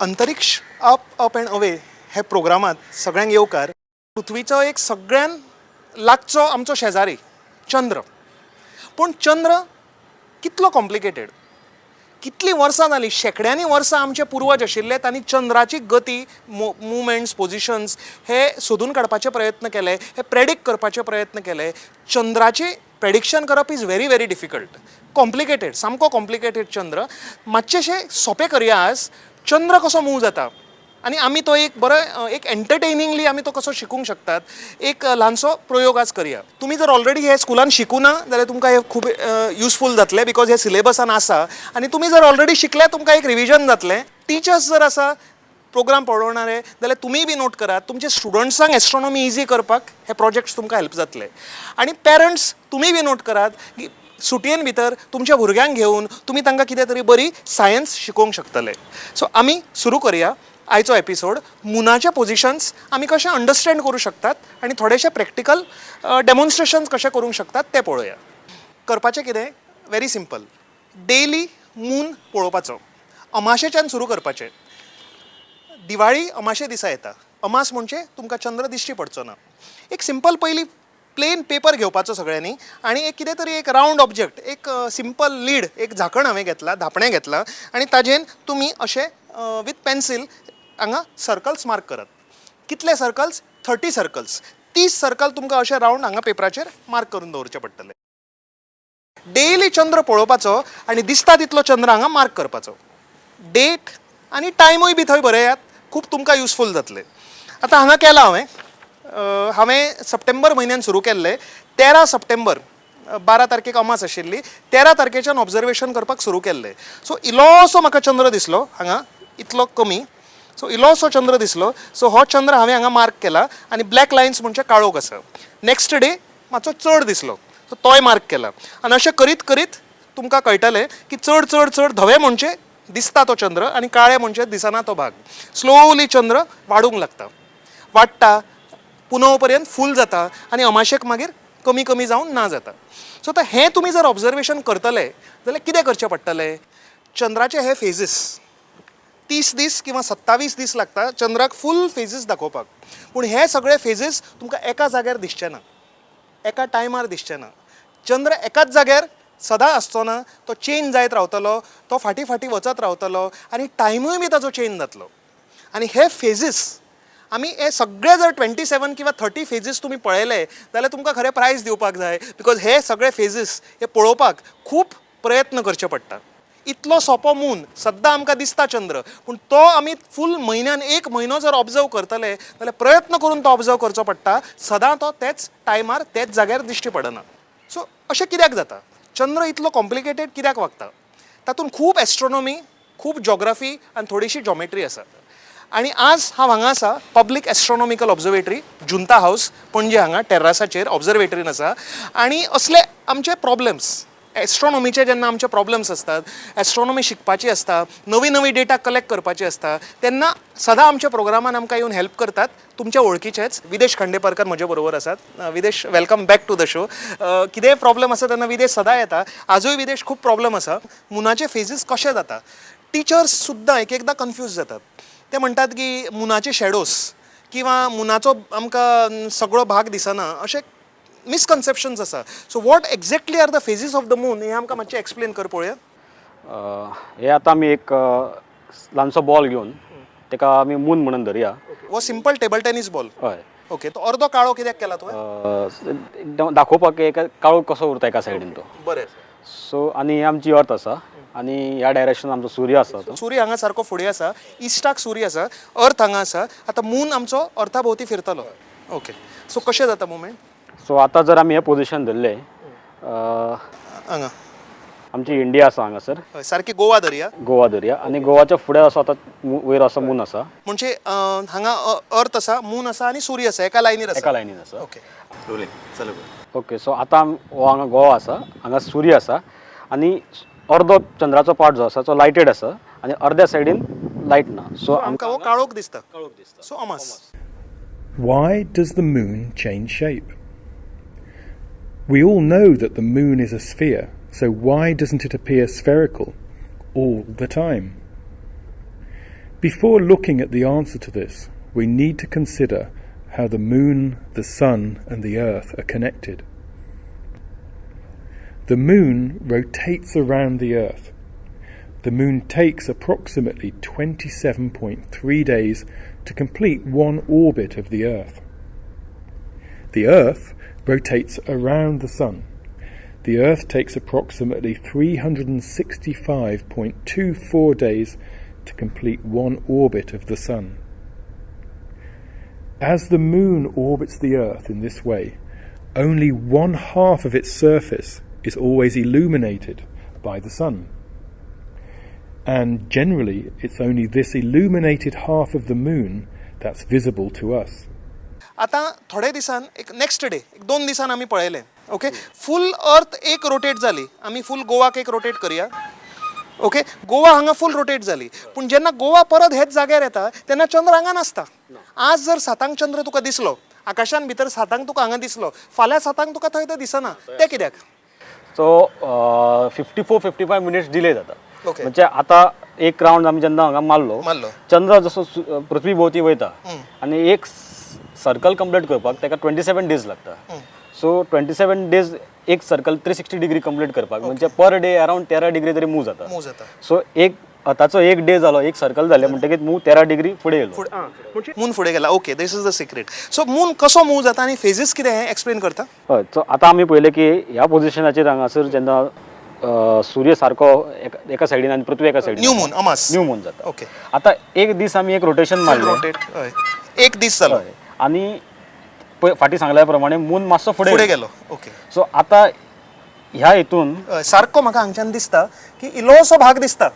अंतरिक्ष up up and away हे प्रोग्रामात सगळ्यांक येवकार. पृथ्वीचो एक सगळ्यान लागचो आमचो शेजारी चंद्र. पूण चंद्र कितलो कॉम्प्लिकेटेड, कितलीं वर्सां जालीं, शेंकड्यांनी वर्सां आमचे पुर्वज आशिल्ले तांणी चंद्राची गती, मुवमेंट्स, पोजिशन्स हे सोदून काडपाचे प्रयत्न केले, हे प्रेडिक्ट करपाचे प्रयत्न केले. चंद्राची प्रेडिक्शन करप is very very difficult, complicated, सामको कॉम्प्लिकेटेड चंद्र. मातशें सोंपें करया आज. चंद्र कसो मूव जाता आनी आमी तो एक बरो एक एंटरटेनिंगली आमी तो कसो शिकूंक शकतात, एक ल्हानसो प्रयोग आज करया. तुमी जर ऑलरेडी हे स्कुलान शिकूना जाल्यार तुमकां हें खूब युजफूल जातलें, because हे सिलेबसान आसा. आनी तुमी जर ऑलरेडी शिकल्या, तुमकां एक रिविजन जातलें. टिचर्स जर आसा प्रोग्राम पळोवणारे जाल्यार तुमीय बी नोट करात, तुमच्या स्टुडंट्सांक एस्ट्रॉनॉमी इजी करपाक हे प्रोजेक्ट्स तुमकां हेल्प जातले. आनी पेरंट्स तुमीय बी नोट करात की सुटयेन भितर तुमच्या भुरग्यांक घेवन तुमी तांकां कितें तरी बरी सायन्स शिकोवंक शकतले. सो आमी सुरू करया आयचो एपिसोड. मुनाचे पोजिशन्स आमी कशें अंडरस्टँड करूं शकतात आनी थोडेशे प्रॅक्टिकल डेमॉन्स्ट्रेशन्स कशें करूंक शकतात तें पळोवया. करपाचें कितें? Very simple. डेली मून पळोवपाचो. अमाशेच्यान सुरू करपाचें. दिवाळी अमाशे दिसा येता. अमास म्हणजे तुमकां चंद्र दिश्टी पडचो ना. एक सिंपल पयली प्लेन पेपर घेवपाचो सगळ्यांनी आनी एक कितें तरी एक रावंड ऑब्जेक्ट, एक सिंपल लीड, एक झाकण हांवें घेतलां, धापणें घेतलां आनी ताजेन तुमी अशें विथ पेन्सील हांगा सर्कल्स मार्क करात. कितले सर्कल्स? 30 सर्कल्स. 30 सर्कल तुमकां अशें रावंड हांगा पेपराचेर मार्क करून दवरचे पडटले. डेली चंद्र पळोवपाचो आनी दिसता तितलो चंद्र हांगा मार्क करपाचो. डेट आनी टायमूय बी थंय बरयात, खूब तुमकां युजफूल जातलें. आतां हांगा केलां हांवें. हांवें सप्टेंबर म्हयन्यान सुरू केल्लें. 13 सप्टेंबर, 12 तारखेक अमास आशिल्ली, 13 तारखेच्यान ऑब्जर्वेशन करपाक सुरू केल्लें. सो इल्लोसो म्हाका चंद्र दिसलो हांगा, इतलो कमी. सो इल्लोसो चंद्र दिसलो. सो हो चंद्र हांवें हांगा मार्क केला आनी ब्लॅक लायन्स म्हणजे काळोख आसा. नेक्स्ट डे मातसो चड दिसलो, सो तोय मार्क केला. आनी अशें करीत करीत तुमकां कळटलें की चड चड चड धवे म्हणजे दिसता तो चंद्र आनी काळे म्हणजे दिसना तो भाग. स्लोली चंद्र वाडूंक लागता, वाडटा, पुनव पर्यंत फूल जाता आनी अमाशेक मागीर कमी कमी जावन ना जाता. सो आतां हें तुमी जर ऑब्जर्वेशन करतले जाल्यार कितें करचें पडटलें? चंद्राचे हे फेजीस, 30 दीस किंवा 27 दीस लागता चंद्राक फूल फेजीस दाखोवपाक. पूण हे सगळे फेजीस तुमकां एका जाग्यार दिसचे ना, एका टायमार दिसचे ना. चंद्र एकाच जाग्यार सदां आसचो ना. तो चेंज जायत रावतलो, तो फाटीं फाटीं वचत रावतलो आनी टायमूय बी ताजो चेंज जातलो. आनी हे फेजीस आमी हे सगळे जर 27 किंवा 30 फेजीस तुमी पळयले जाल्यार तुमकां खरें प्रायज दिवपाक जाय, because हे सगळे फेजीस हे पळोवपाक खूब प्रयत्न करचे पडटा. इतलो सोंपो मून, सद्दां आमकां दिसता चंद्र, पूण तो आमी फूल म्हयन्यान एक म्हयनो जर ऑब्जर्व करतले जाल्यार प्रयत्न करून तो ऑब्जर्व करचो पडटा. सदां तो तेच टायमार तेच जाग्यार दिश्टी पडना. सो अशें कित्याक जाता? चंद्र इतलो कॉम्प्लिकेटेड कित्याक वागता? तातूंत खूब एस्ट्रोनॉमी, खूब जॉग्राफी आनी थोडीशी जॉमेट्री आसा. आनी आज हांव हांगा आसा, पब्लीक एस्ट्रॉनॉमिकल ऑब्जर्वेटरी, जुंता हावस, पणजे. हांगा टेर्रासाचेर ऑब्जर्वेटरीन आसा. आनी असले आमचे प्रॉब्लम्स, एस्ट्रॉनॉमीचे जेन्ना आमचे प्रॉब्लम्स आसतात, एस्ट्रॉनॉमी शिकपाची आसता, नवी नवी डेटा कलेक्ट करपाची आसता, तेन्ना सदां आमच्या प्रोग्रामान आमकां येवन हेल्प करतात तुमच्या वळखीचेच विदेश खांडेपारकर म्हजे बरोबर आसात. विदेश, welcome back to the show. कितेंय प्रॉब्लम आसा तेन्ना विदेश सदां येता. आजूय विदेश खूब प्रॉब्लम आसा. मुनाचे फेजीस कशे जाता, टिचर्स सुद्दां एक एकदां कन्फ्यूज जातात. ते म्हणटात की मुनाचे शेडोज किंवा मुनाचो आमकां सगळो भाग दिसना, अशें मिसकन्सेप्शन्स आसा. So what exactly are the phases of the moon, हें आमकां मातशें एक्सप्लेन कर पळोवया. हे आतां आमी एक ल्हानसो बॉल घेवन ताका आमी मून म्हणून धरया. हो सिंपल टेबल टेनीस बॉल. हय. ओके, तो अर्दो काळो कित्याक केला तुवें? एकदम दाखोवपाक एक काळोख कसो उरता एका सायडीन तो. सो आनी ही आमची अर्थ आसा आनी ह्या डायरेक्शन आमचो सूर्य आसा तो. सूर्य हांगा सारको फुडें आसा, इस्टाक सूर्य आसा, अर्थ हांगा आसा. आतां मून आमचो अर्था भोंवती फिरतलो. ओके, सो कशें जाता मुवमेंट? सो आतां जर आमी हे पोझिशन धरलें, हांगा. आमची इंडिया आसा हांगासर. हय, सारकी गोवा दर्या. गोवा दर्या आनी गोवाच्या फुडें असो आतां वयर असो मून आसा. म्हणजे हांगा अर्थ आसा, मून आसा आनी सूर्य आसा, एका लायनीर आसा. एका लायनीन आसा. ओके, सो आतां हो हांगा गोवा आसा, हांगा सूर्य आसा आनी अर्दो चंद्राचो पार्ट जो आसा तो लायटेड आसा आनी अर्द्या सायडीन लायट ना. सो आमकां हो काळोख दिसता. So अमास. Why does the moon change shape? We all know that the moon is a sphere, so why doesn't it appear spherical all the time? Before looking at the answer to this, we need to consider how the moon, the sun, and the earth are connected. The moon rotates around the earth. The moon takes approximately 27.3 days to complete one orbit of the earth. The earth rotates around the sun. The earth takes approximately 365.24 days to complete one orbit of the sun. As the moon orbits the earth in this way, only one half of its surface is always illuminated by the sun. And generally, it's only this illuminated half of the moon that's visible to us. आतां थोड्या दिसान, एक next day, एक 2 दिसान आमी पळयलें, okay, फूल अर्थ एक रोटेट जाली. आमी फूल गोवाक एक रोटेट करया. ओके, गोवा हांगा फूल रोटेट जाली, पूण जेन्ना गोवा परत हेच जाग्यार येता तेन्ना चंद्र हांगा नासता. आज जर 7 तुका चंद्र तुका दिसलो आकाशान भितर, 7 तुका हांगा दिसलो, फाल्यां 7 तुका थंय तो दिसना, तें कित्याक? सो 54-55 minutes delay जाता. म्हणजे आता एक राउंड आमी जेन्ना हांगा मारलो, मारलो. चंद्र जसो पृथ्वी भोवती वयता आनी एक सर्कल कंप्लीट करपाक ताका 27 डेज लागता. सो 27 डेज एक सर्कल 360 डिग्री कंप्लीट करपाक, म्हणजे पर डे अराउंड 13 डिग्री तरी मूव जाता. मूव जाता. सो एक आताचो एक डे जालो, एक सर्कल जालें म्हणटकीच मूव 13 डिग्री फुडें येयलो. मून फुडें गेला. Okay, this is the secret. So moon कसो मूव जाता आनी फेजीस कितें हें एक्सप्लेन करता? हय, सो आतां आमी पळयलें की ह्या पोझिशनाचेर हांगासर जेन्ना सूर्य सारको एका सायडीन आनी पृथ्वी एका सायडीन, न्यू मून, अमास. न्यू मून जाता. आतां एक दीस आमी एक रोटेशन मारलें. रोटेट, हय, एक दीस जालो. हय, आनी पळय फाटीं सांगल्या प्रमाणे मून मातसो फुडें फुडें गेलो, ओके. सो आतां ह्या हितून सारको म्हाका हांगच्यान दिसता की इल्लोसो भाग दिसता.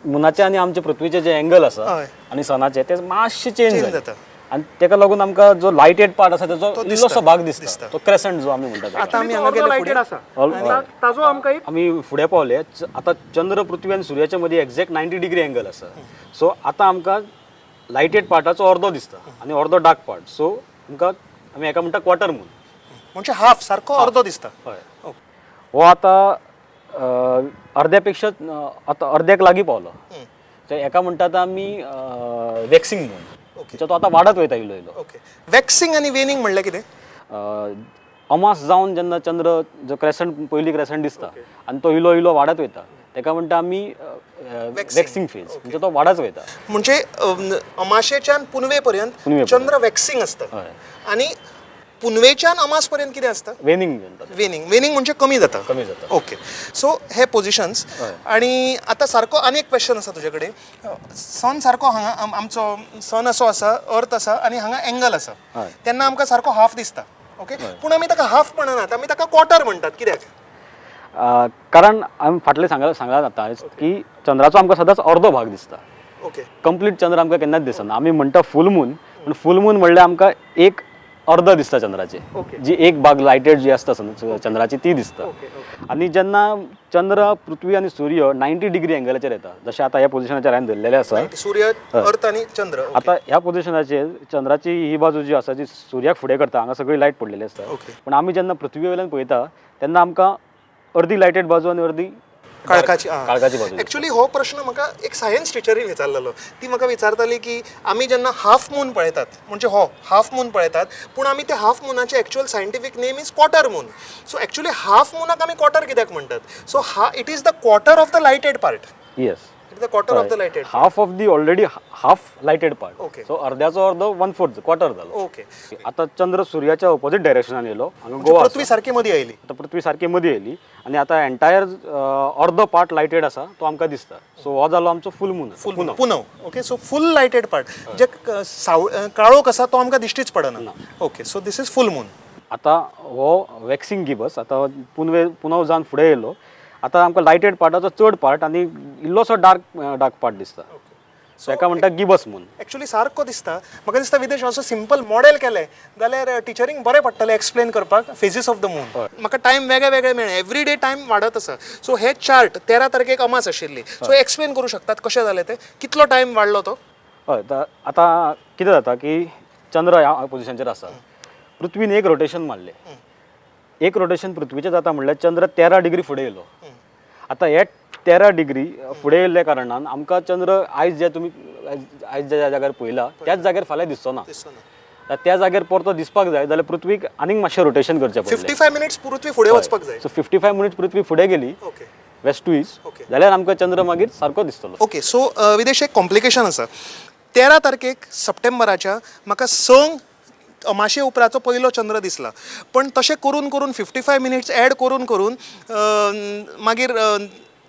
मुनाचे आनी आमचे पृथ्वीचे जे एंगल आसा आनी सनाचे, ते मातशे चेंज चेंज जाले जाता. आनी तेका लागून आमकां जो लायटेड पार्ट आसा तेजो तो दिसता. इल्लोसो भाग दिसता. दिसता. तो क्रेसंट जो आमी म्हणटात ताका. आतां आमी हांगा गेले फुडें. हय. ताजो आमकां एक आमी फुडें पावले. आतां चंद्र, पृथ्वी आनी सुर्याच्या मदीं एक्झॅक्ट 90 डिग्री एंगल आसा. सो आतां आमकां लायटेड पार्टाचो अर्दो दिसता आनी अर्दो डार्क पार्ट. सो आमकां आमी हेका म्हणटा क्वॉर्टर मून. म्हणजे हाफ, सारको अर्दो दिसता. हय, हो आतां अर्द्या पेक्षा आतां अर्द्याक लागीं पावलो. तर हेका म्हणटात आमी वॅक्सिंग मून. म्हणजे तो आतां वाडत वयता इल्लो इल्लो. ओके, वॅक्सिंग आनी वेनिंग म्हणल्यार कितें? अमास जावन जेन्ना चंद्र जो क्रेसंट, पयली क्रेसंट दिसता आनी तो इलो इलो वाडत वयता, तेका म्हणटा आमी वॅक्सिंग फेज. म्हणजे तो वाडत वयता. म्हणजे अमाशेच्यान पुनवे पर्यंत पुनवे. चंद्र वॅक्सिंग आसता. आनी पुनवेच्यान अमास पर्यंत कितें आसता? वेनिंग म्हणटात. वेनिंग. वेनिंग म्हणजे कमी जाता. कमी जाता. ओके, सो हे पोझिशन्स. आणि आता सारको आनी एक क्वेश्चन आसा तुजे कडेन. सन सारको हांगा आमचो सन असो आसा, अर्थ आसा आनी हांगा एंगल आसा. तेन्ना आमकां सारको हाफ दिसता, ओके, पूण आमी ताका हाफ म्हणनात, आमी ताका क्वॉर्टर म्हणटात, कित्याक? कारण आमी फाटलें सांगलां आतां की चंद्राचो आमकां सदांच अर्दो भाग दिसता. कंप्लीट चंद्र आमकां केन्नाच दिसना. आमी म्हणटा फूल मून, पूण फूल मून म्हणल्यार आमकां एक अर्द दिसता चंद्राचे. जी एक भाग लायटेड जी आसता चंद्राची ती दिसता. आनी जेन्ना चंद्र, पृथ्वी आनी सूर्य 90 डिग्री एंगलाचेर येता, जशें आतां ह्या पोझिशनाचेर हांवें धरलेलें आसा. सूर्य, अर्थ आनी चंद्र. आतां ह्या पोझिशनाचेर चंद्राची ही बाजू जी आसा, जी सुर्याक फुडें करता, हांगा सगळी लायट पडलेली आसता. पूण आमी जेन्ना पृथ्वी वयल्यान पळयता तेन्ना आमकां अर्दी लायटेड बाजू आनी अर्दी काळखाची. काळखाची बाजू. एक्चुअली हो प्रश्न म्हाका एक सायन्स टिचरीन विचारलेलो. ती म्हाका विचारताली की आमी जेन्ना हाफ मून पळयतात, म्हणजे हो हाफ मून पळयतात, पूण आमी ते हाफ मुनाचे actual scientific name is quarter moon. So actually half मुनाक आमी क्वॉर्टर कित्याक म्हणटात? सो हा, it is the quarter of the lighted part. It is the quarter of the lighted. Half of the already half lighted part. So अर्ध्याचो अर्दो, one fourth, quarter जालो. आतां चंद्र सुर्याच्या opposite डायरेक्शनान येयलो हांगा, गोवा आसा. पृथ्वी सारकी मदीं आयली. आतां पृथ्वी सारकी मदीं येयली आनी आतां एंटायर अर्दो पार्ट लायटेड आसा, तो आमकां दिसता. सो हो जालो आमचो फूल मून. फूल पुनव. Okay, so full lighted part, जे साव काळोख आसा तो आमकां दिश्टीच पडना. Okay, so this is full moon. आतां हो वॅक्सिंग गिबस, आतां पुनवे पुनव जावन फुडें येयलो. आतां आमकां लायटेड पार्टाचो चड पार्ट आनी इल्लोसो डार्क डार्क पार्ट दिसता. सो हेका म्हणटा गिबस मून. एक्चुअली सारको दिसता. म्हाका दिसता विदेश, असो सिंपल मॉडेल केलें जाल्यार टिचरींक बरें पडटलें एक्सप्लेन करपाक फेजीस ऑफ the moon. म्हाका टायम वेगळे वेगळे मेळ्ळे, एवरी डे टायम वाडत आसा. सो हे चार्ट, 13 तारखेक अमास आशिल्ली, सो एक्सप्लेन करूं शकतात कशें जालें तें, कितलो टायम वाडलो तो? हय, आतां कितें जाता की चंद्र ह्या पोझिशनचेर आसा, पृथ्वीन एक रोटेशन मारलें. एक रोटेशन पृथ्वीचें जाता म्हणल्यार चंद्र 13 डिग्री फुडें येयलो. आतां हे 13 डिग्री फुडें येयल्ल्या कारणान आमकां चंद्र आयज जे तुमी आयज ज्या जाग्यार पळयला त्याच जाग्यार फाल्यां दिसचो ना. दिसचो ना. आतां त्या जाग्यार परतो दिसपाक जाय जाल्यार पृथ्वीक आनीक मातशें रोटेशन करचें पडलें. 55 मिनिट्स पृथ्वी फुडें वचपाक जाय. सो 55 मिनिट्स पृथ्वी फुडें गेली वेस्ट टू ईस्ट जाल्यार आमकां चंद्र मागीर सारको दिसतलो. ओके, सो विदेश, एक कॉम्प्लिकेशन आसा. 13 तारखेक सप्टेंबराच्या म्हाका संक अमाशे उपराचो पयलो चंद्र दिसला, पण तशें करून करून 55 मिनिट्स एड करून करून मागीर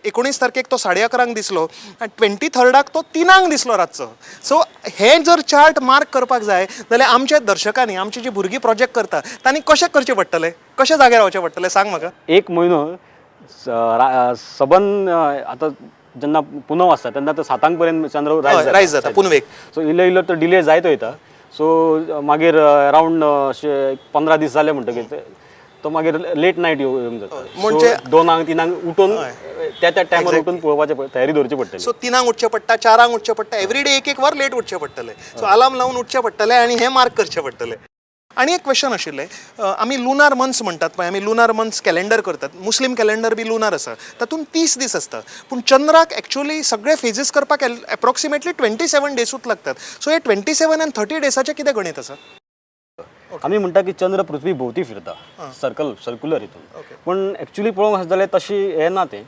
19 तारखेक तो 11:30 दिसलो आनी 23rd तो 3 दिसलो रातचो. सो हें जर चार्ट मार्क करपाक जाय जाल्यार आमच्या दर्शकांनी, आमची जी भुरगीं प्रोजेक्ट करता तांणी कशें करचें पडटलें, कशें जाग्यार रावचें पडटलें, सांग म्हाका. एक म्हयनो सबंद, आतां जेन्ना पुनव आसता तेन्ना तो 7 पर्यंत चंद्र रायज. रायज जाता पुनवेक. सो इल्लो इल्लो तो डिले जायत वयता. सो मागीर अरावंड अशे 15 दीस जाले म्हणटकीर तो मागीर लेट नायट येवंक जाता. 2 3 उठून त्या त्या टायमार उठून पळोवपाची तयारी दवरची पडटली. सो 3 उठचें पडटा, 4 उठचें पडटा, एवरी डे एक एक वर लेट उठचें पडटलें. सो अलार्म लावन उठचें पडटलें आनी हें मार्क करचें पडटलें. आनी एक क्वेश्चन आशिल्लें, आमी लुनार मंथ्स म्हणटात पळय, आमी लुनार मंथ्स कॅलेंडर करतात, मुस्लीम कॅलेंडर बी लुनार आसा, तातूंत 30 दीस आसता, पूण चंद्राक एक्चुअली सगळे फेजीस करपाक एप्रॉक्सिमेटली 27 डेजूच लागतात. सो हे 27 आनी 30 डेजाचें कितें गणीत आसा? आमी म्हणटा की चंद्र पृथ्वी भोंवती फिरता, सर्कल, सर्क्युलर हितून. पूण एक्चुली पळोवंक वचत जाल्यार तशी हें ना तें.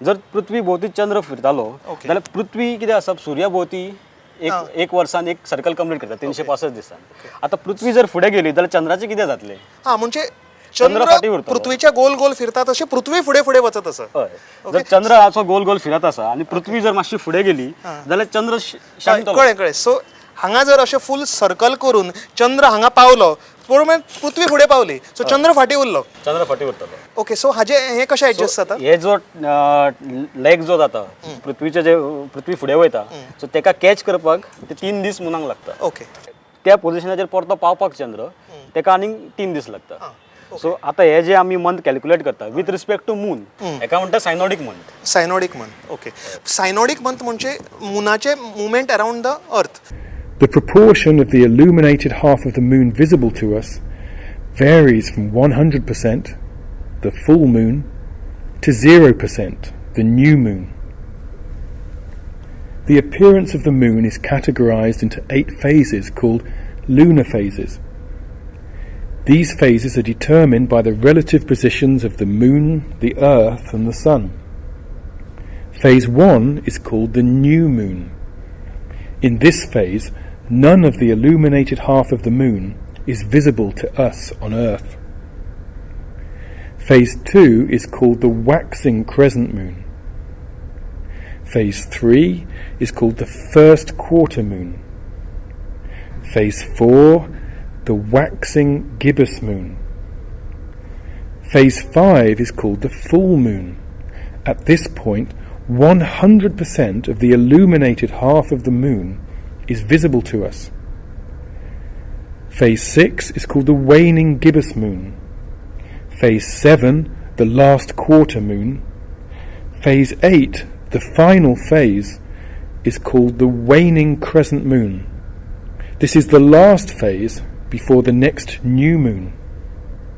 जर पृथ्वी भोंवती चंद्र फिरतालो जाल्यार पृथ्वी कितें आसा, सुर्या भोंवती एक एक वर्सान एक सर्कल कंप्लीट करता 365 दिसान. आतां पृथ्वी जर फुडें गेली जाल्यार चंद्राचें कितें जातलें? हां, म्हणजे चंद्र चंद्र फाटीं उरतलो. पृथ्वीच्या गोल गोल फिरता तशें पृथ्वी फुडें फुडें वचत आसा. हय, जर चंद्र असो गोल गोल फिरत आसा आनी पृथ्वी जर मातशी फुडें गेली जाल्यार चंद्र शेणटलो. कळ्ळें कळ्ळें. सो हांगा जर अशें फूल सर्कल करून चंद्र हांगा पावलो, पूण पृथ्वी फुडें पावली, सो चंद्र फाटीं उरलो. चंद्र फाटीं उरतलो. ओके, सो हाजे हें कशें एडजस्ट जाता? हे जो लेग जो जाता पृथ्वीचे, जे पृथ्वी फुडें वयता, सो तेका कॅच करपाक ते 3 दीस मुनाक लागता. त्या पोझिशनाचेर परतो पावपाक चंद्र तेका आनीक 3 दीस लागता. सो आतां हे जे आमी मंथ कॅल्क्युलेट करता विथ रिस्पेक्ट टू मून, हेका म्हणटा synodic month. Synodic month, okay. Synodic month म्हणजे मुनाचे movement around the earth. The proportion of the illuminated half of the moon visible to us varies from 100%, the full moon, to 0%, the new moon. The appearance of the moon is categorized into eight phases called lunar phases. These phases are determined by the relative positions of the moon, the earth, and the sun. Phase 1 is called the new moon. In this phase, none of the illuminated half of the moon is visible to us on Earth. Phase 2 is called the waxing crescent moon. Phase 3 is called the first quarter moon. Phase 4, the waxing gibbous moon. Phase 5 is called the full moon. At this point, 100% of the illuminated half of the moon is visible to us. Phase 6 is called the waning gibbous moon. Phase 7, the last quarter moon. Phase 8, the final phase, is called the waning crescent moon. This is the last phase before the next new moon.